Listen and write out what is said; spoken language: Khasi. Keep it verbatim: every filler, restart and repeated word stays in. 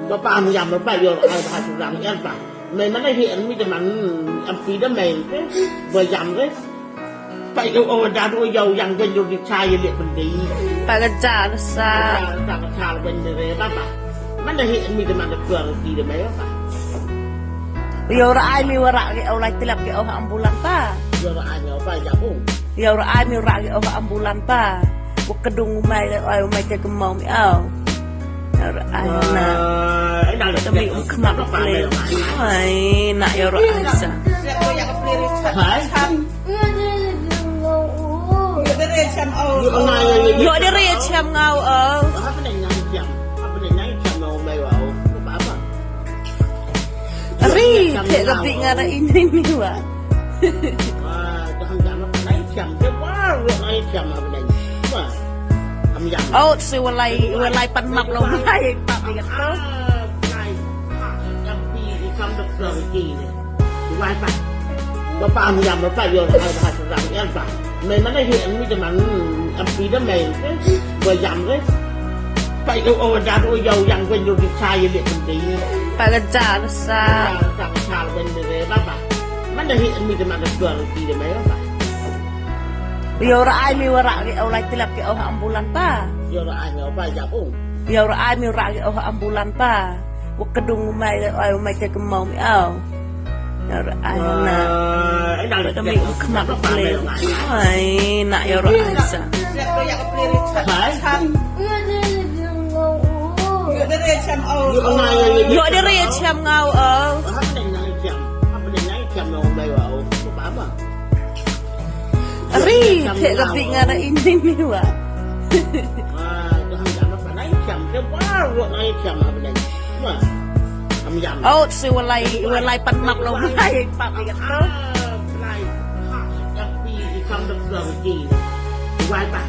Ba pa am yam ba ïoh ai ba ha shu dang er ba. Mei man ai hi en mi de man em pi de mei. Ba yam de. Pa ïoh o da ru ïoh yang ben ru di cha ïa le pen de. Pa ka ja sa. Ka ja ben de re ba ba. Man ai hi en mi de man de tuang ti de mei ba. Ïoh ra ai mi wa ra ke o lai tilap ke o ha ambulan pa. Ïoh ra ai mi o pa ja ung. Ïoh ra ai mi ra ke o ha ambulan pa. Wa ka dung mai ke o mai ke kemau mi au. Ïoh ra ai na. Ai na le. Kami um kena ko play. Ai na ïoh ra ai sa. Hai. Ïoh de re cham ngau au. Apa ni nang cham? Apa ni nang cham ngau mai wa au. Apa apa? Ri, te ka bi nga ra ini ni wa. Wah, dah jam apa ni cham? Dia baru ni cham apa ni? Wah. Am jam. Oh, si walai, walai pan map lo mai pa bi ka to. Ah, ni. Ah, jam bi ikam dak dak ni. Wai pa. Ba pa am yam ba pa ïoh ai ba ha shu dang er ba. Mei man ai hi en mi de man em pi de mei. Ba yam de. Pa ïoh o da ru ïoh yang ben ru di cha ïa le pen de. Pa ka ja sa. Ka ja ben de re ba ba. Man ai hi en mi de man de tuang ti de mei ba. Ïoh ra ai mi wa ra ke o lai tilap ke o ha ambulan pa. Ïoh ra ai mi o pa ja ung. Ïoh ra ai mi ra ke o ha ambulan pa. Wa ka dung mai ke o mai ke kemau mi au. Ïoh ra ai na. Ai na le. Kami um kena ko play. Ai na ïoh ra ai sa. Hai. Ïoh de re cham ngau au. Apa ni nang cham? Apa ni nang cham ngau mai wa au. Apa apa? Ri, te ka bi nga ra ini ni wa. Ah, dah jam apa ni cham? Dia baru ni cham apa ni? Wah. Am jam. Oh, si walai, walai pan map lo mai pa bi ka to. Ah, ni. Ah, jam bi ikam dak dak ni. Wai pa.